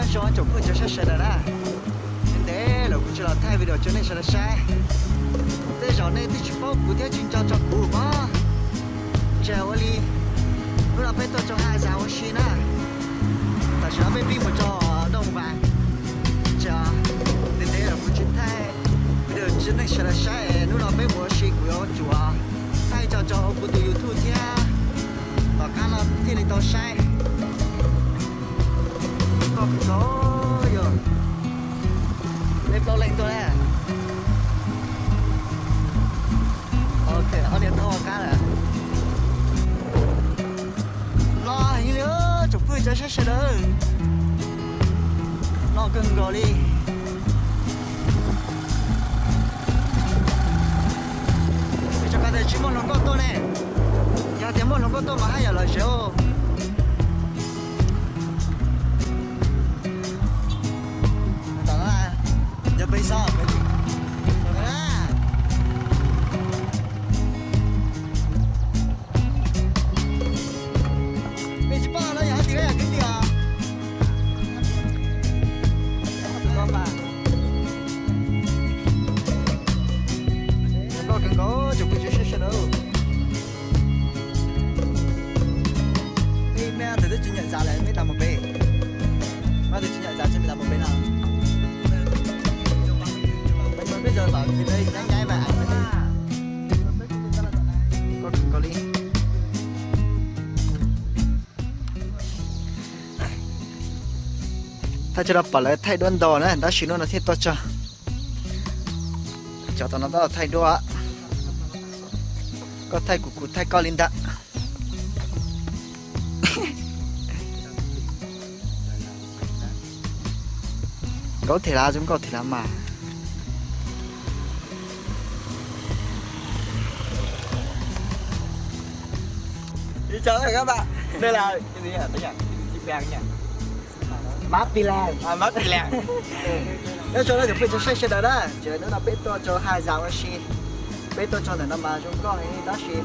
Tsoom phooj ywg cov saib sawv daws na, ntev lawm kuv tsis los thaij video rau nej sawv daws saib. Tej zaum nej twb tsis paub kuv thiab tsis nco txog kuv mas, ces ua li hnub no peb tuaj rau hav zam ua si na. Tam sim no peb pib mus rau Doo Vas, ces ntev ntev lawm kuv tsis thaij video rau nej sawv daws saib es hnub no peb mus ua si kuv yuav tsum thaij tso rau hauv kuv tus YouTube thiab, tom qab no thiaj li tau saib. Koj kawg nkaus yog, peb plaub leeg tuaj na. Ok, ob niag tuaj qab lawm. Los heev li tsoom phooj ywg cov saib sawv daws, los kawg nkaus li. Peb tsis muaj hluas nkauj tuaj ne, yog tias muaj hluas nkauj tuaj mas haj yam lom zem. Yog peb xov peb, peb tsis paub no yog hais tias yog kwv tij os. Koj kawg nkaus tsoom phooj ywg sawv daws. Peb mab tus twb tsis nyiam zam lawm peb tas mus pem. Mab tus tsis nyiam zam ces peb tas mus pem no. Peb zaum tom nyaib nyaib mas koj kawg nkaus li. Thaij tso rau pom lawv thaij duab ntau na tab sis hnub no thiaj tuaj tso. Cov tom no tab tom thaij duab. Koj thaij kuv, kuv thaij koj li ntawd. Nkauj them lav, zoo nkauj them lav mas. Chào các bạn. Đây là cái gì nhỉ? Tiếng Nhật. Mab Pi Leng. Mab Pi Leng. Nyob zoo na tsoom phooj ywg saib sawv daws na, ces hnub no peb tuaj rau hav zam ua si. Peb tuaj tso ntawm no mas zoo nkauj heev tab sis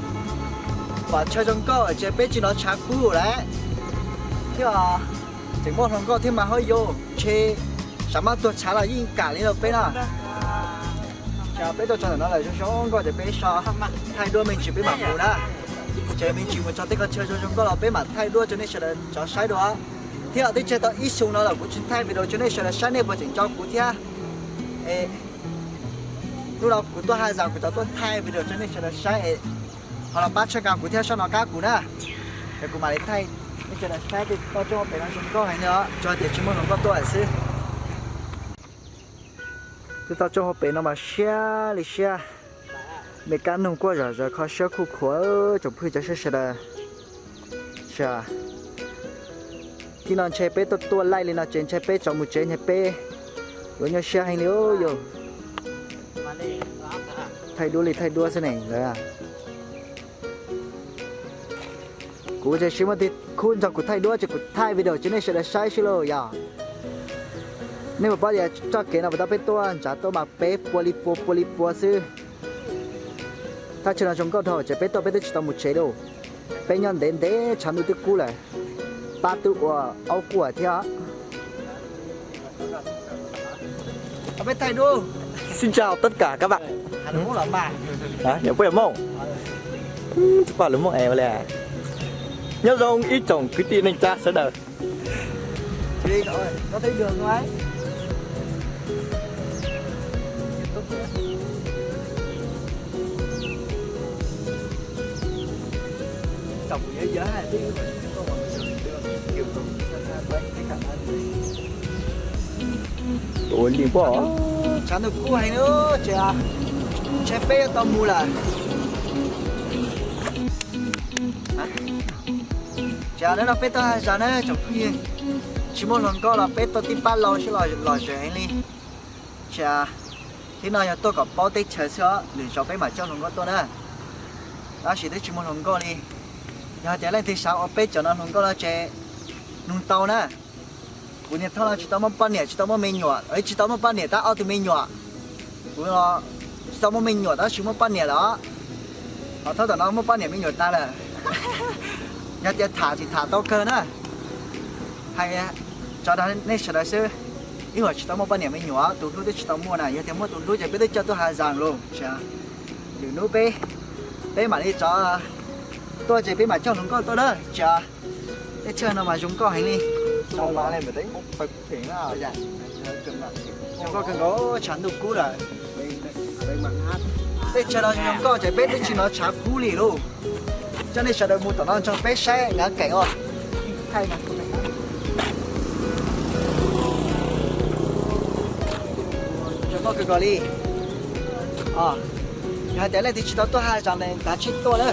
pom chaw zoo nkauj ces peb tsis hnov tshav kub lawm thiab. Tseem muaj hluas nkauj thiab mas hauj yus ntshe, tsam maj tuag tshav los yeej kam li rau peb no. Ces peb tuaj tso ntawm no lawm zoo zoo nkauj ces peb so thaij duab me ntsis peb mam mus na. Ces me ntsis mus txog tej qhov chaw zoo zoo nkauj los peb mam thaij duab rau nej sawv daws tso saib dua. Thiab twb tseg tau ib xyoo no los kuv tsis thaij video rau nej sawv daws saib, nej puas tseem nco kuv thiab? Hnub no kuv tuaj hav zam kuv tau tuaj thaij video rau nej sawv daws saib es ho los pab txhawb nqa kuv thiab soj no qab kuv na. Es kuv mam li thaij nej sawv daws saib tej toj roob pem no zoo nkauj heev li os, tsuas tias tsis muaj hluas nkauj tuaj lawm xwb. Tej toj roob hauv pem no mas siab li siab, me kab noog quaj zom zaws kho siab khuj khuav tsoom phooj ywg cov saib sawv daws. Thaum no ntshe peb tuaj tuaj laij li no ces ntshe peb tso mus tsev ntshe peb yuav nyuaj siab heev li yog. Thaij duab li thaij duab xwb ne lawm. Kuv ces tsis muaj tus khub nrog kuv thaij duab ces kuv thaij video rau nej sawv daws saib xwb lauj yog. Nej puas paub tias txoj kev no puas tau peb tuaj ntshav tuaj mas peb pua li pua pua li pua xwb. Thaj chaw no zoo nkauj dhau ces peb tuaj peb twb tsis tau mus tsev lauj. Peb nyob ntev ntev tshav ntuj twb kub lawm, pab twb ua aub quaj thiab. Peb thaij duab. Xin chào tất cả các bạn. Hais lus Hmoob los mas. Hả? Nyob poj Hmoob. Tsis pom lus Hmoob es ua li. Nyob zoo ib tsoom kwv tij neej tsa sawv daws. Ua li poj. Tshav ntuj kub heev ces ntshe peb yuav tau mus lawm. Ces hnub no peb tuaj hav zam na tsoom phooj ywg, tsis muaj hluas nkauj los peb tuaj tib pab lau seb los zem heev li. Ces thib no yog tuaj kom paub teb chaws xwb os, lwm zaus peb mam coj hluas nkauj tuaj na. Tab sis twb tsis muaj hluas nkauj li. Yog tias leej twg xav ua peb cov no hluas nkauj no ces nug tau na. Kuv niag thoj no tsis tau muaj poj niam tsis tau muaj me nyuam, tsis tau muaj poj niam tab ob tug me nyuam. Kuv tsis tau muaj me nyuam tab sis muaj poj niam lawm os. Ho thoj tom no muaj poj niam me nyuam tag lawm. Yog tias tham tsis tham tau kawg na. Hais Tso rau nej sawv daws xwb, ib huam tsis tau muaj poj niam me nyuam, tus hlub twb tsis tau muaj na, yog tias muaj tus hlub ces peb twb coj tuaj hav zoov lawm. Lwm hnub peb, peb mam li rov tuaj ces peb mam coj hluas nkauj tuaj na. Teb chaws no mas zoo nkauj heev li. Zoo nkauj kawg nkaus, tshav ntuj kub lawm. Teb chaws no zoo nkauj ces peb twb tsis hnov tshav kub li lauj. Coj nej sawv daws mus tom no nrog peb saib ngab keem os. Zoo nkauj kawg nkaus li. Yog hais tias leej twg tsis tau tuaj hav zoov ne, kav tsij tuaj na.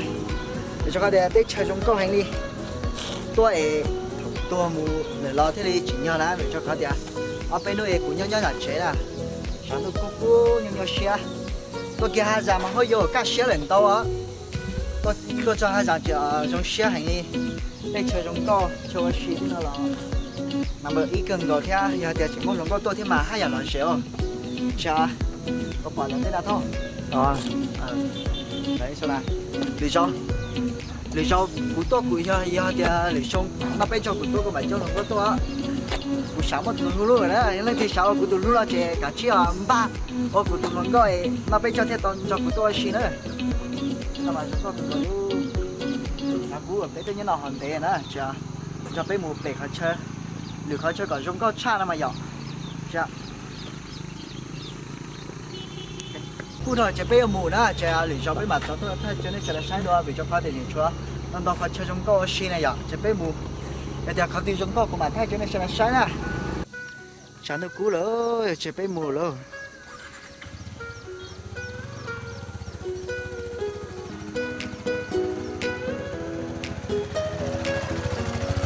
Vim rau qhov tias teb chaws zoo nkauj heev li. Tuaj es thaum tuag mus lawm los thiaj li tsim nyog na, vim rau qhov tias ob peb hnub es kuv nyob nyob nram tsev na, tshav ntuj kub kub nyuaj nyuaj siab. Tuaj kiag hav zoov mas hauj yau kaj siab lawm ntau os. Tuaj txog hav zoov ces zoo siab heev li. Teb chaws zoo nkauj, chaw ua si tib no los number ib kawg nkaus thiab, yog tias tseem muaj hluas nkauj tuaj thiab mas haj yam lom zem os. Tsis, koj pom lawv tej na thoj. Lwm zaus, lwm zaus kuv tuaj kuv yog, yog tias lwm xyoo noj peb caug kuv tuaj kuv mam coj hluas nkauj tuaj. Kuv xav muaj tus hlub lawm na, yog leej twg xav ua kuv tus hlub los ces kav tsij npaj ua kuv tus hluas nkauj, noj peb caug thiaj tau nrog kuv tuaj ua si na. Tsis no mas zoo nkauj kawg nkaus li. Tshav kub peb twb nyob no hov ntev na, tsis, nrog peb mus pem qhov chaw, lwm qhov chaw kom zoo nkauj tshaj no mas yom. Tsis, kuj no ces peb yuav mus na, ces lwm zaus peb mam rov tuaj thaij rau nej sawv daws saib dua, vim rau qhov tias tseem tshuav ntau ntau qhov chaw zoo nkauj ua si na yom, ces peb mus. Yog tias qhov twg zoo nkauj kuv mam thaij rau nej sawv daws saib na. Tshav ntuj kub lawm, ces peb mus lawm.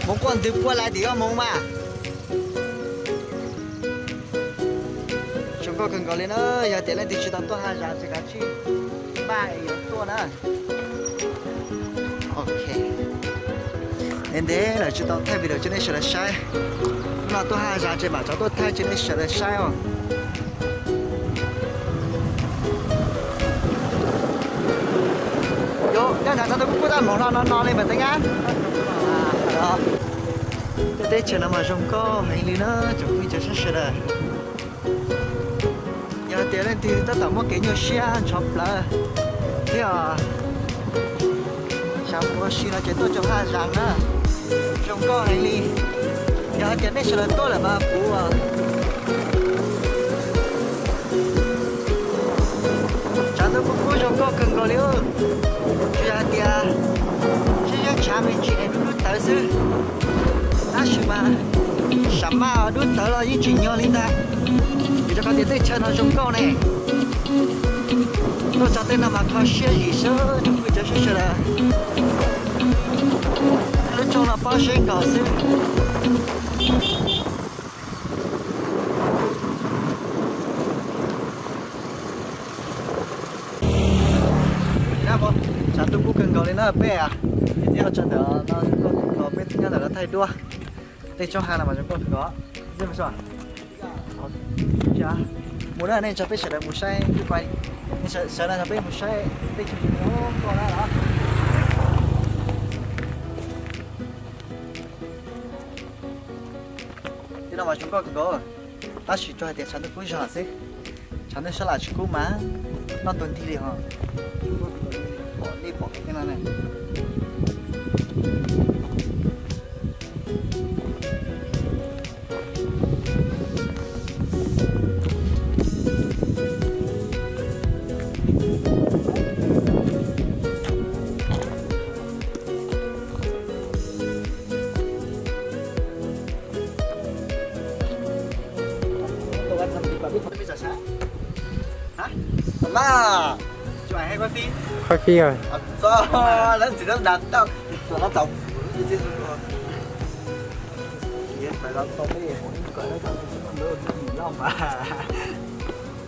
Mus quaj ntwg puag lais tim koj mus mas. Zoo nkauj kawg nkaus li na, yog tias leej twg tsis tau tuaj hav zoov ces kav tsij npaj es yuav tuaj na. Ok, ntev ntev lawm tsis tau thaij video rau nej sawv daws saib. Hnub no tuaj hav zoov ces mam rov tuaj thaij rau nej sawv daws saib os. Yuav nyob nram tshav ntuj kub kub tag npaum no no no li mas teeb ab. Tej teb chaws no mas zoo nkauj heev li na tsoom phooj ywg sawv daws. Yog tias leej twg tab tom muaj kev nyuaj siab ntshov plawv thiab xav mus ua si no ces tuaj rau hav zoov na, zoo nkauj heev li. Yog hais tias nej sawv daws tuaj lawm mas kuv tshav ntuj kub kub zoo nkauj kawg nkaus li. Tsuas yog hais tias yeej yeej tshav me ntsis es dub dub tawv xwb, tab sis mas sam maj dub tawv los yeej tsim nyog li ntag. Vim rau qhov tias tej chaw no zoo nkauj ne. Tuaj txog tej no mas kho siab zim sawb tsoom phooj ywg sawv daws. Lub rooj no pob zeb nkaus xwb. Tshav ntuj kub kawg nkaus li na peb, txog ntawm no zoo nkauj kawg nkaus, peb nyob ntawm no thaij duab. Tej tsob ha no mas zoo nkauj kawg nkaus. Mus na, nej nrog peb sawv daws mus saib, nej sawv daws nrog peb mus saib tej chaw zoo nkauj na. Tej no mas zoo nkauj kawg nkaus, tab sis tsuas hais tias tshav ntuj kub zog xwb. Tshav ntuj sab lam tsis kub mas noj tuag nthi li ho. Pom li pom tej no ne. Mas, quay phim, quay phim rồi.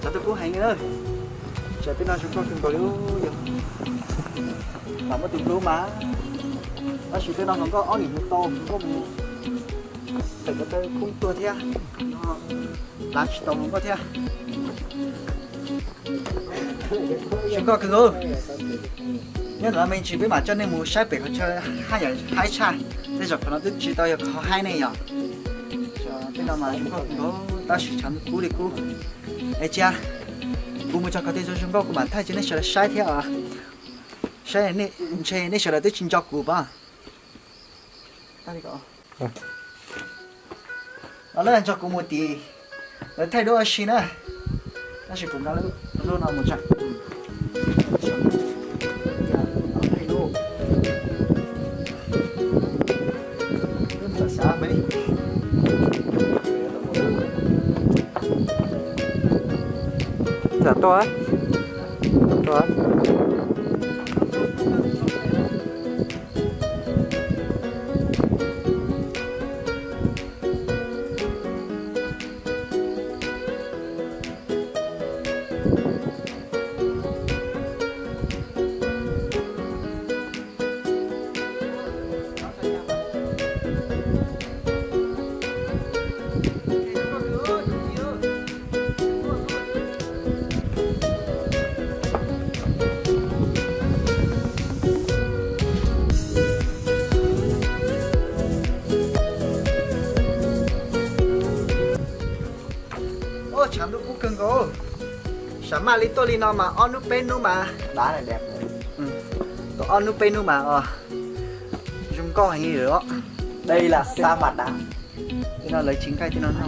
Cov twb kub heev li, tseem peb no zoo nkauj kawg nkaus li. Yog mam muaj tus hlub mas, tab sis tej no hluas nkauj ob nim mus tau, hluas nkauj mus tawm ko taw khoob tuag thiab, lav tsis tau hluas nkauj thiab. Zoo nkauj kawg nkaus. Nyob ntawm no me ntsis peb mam coj nej mus saib pem qhov chaw haj yam haib tshaj. Tej zaum qhov no twb tsis tau yog qhov haib ne yom. Tej no mas zoo nkauj kawg nkaus, tab sis tshav ntuj kub li kub. Es cia kuv mus tso qhov twg zoo zoo nkauj kuv mam thaij rau nej sawv daws saib thiab os. Saib, ntshe nej sawv daws twb tsis nco kuv pom. Los lawm, nrog kuv mus tim lawv thaij duab ua si na. Tab sis kuv nqa lub no mus tso. Ntxawm tuaj, tuaj. Ua tshav ntuj kub kawg nkaus, sam maj li tuaj li no mas ob hnub peb hnub mas, tuaj ob hnub peb hnub mas os, zoo nkauj heev li os. Tej no lawv tsis nqaij tej no no.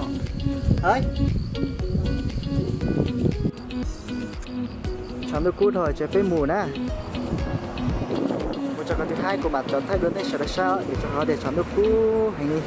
Tshav ntuj kub dhau ces peb mus na. Mus tso qhov twg haib kuv mam tso thaij dua nej sawv daws saib os, vim rau qhov tias tshav ntuj kub heev li.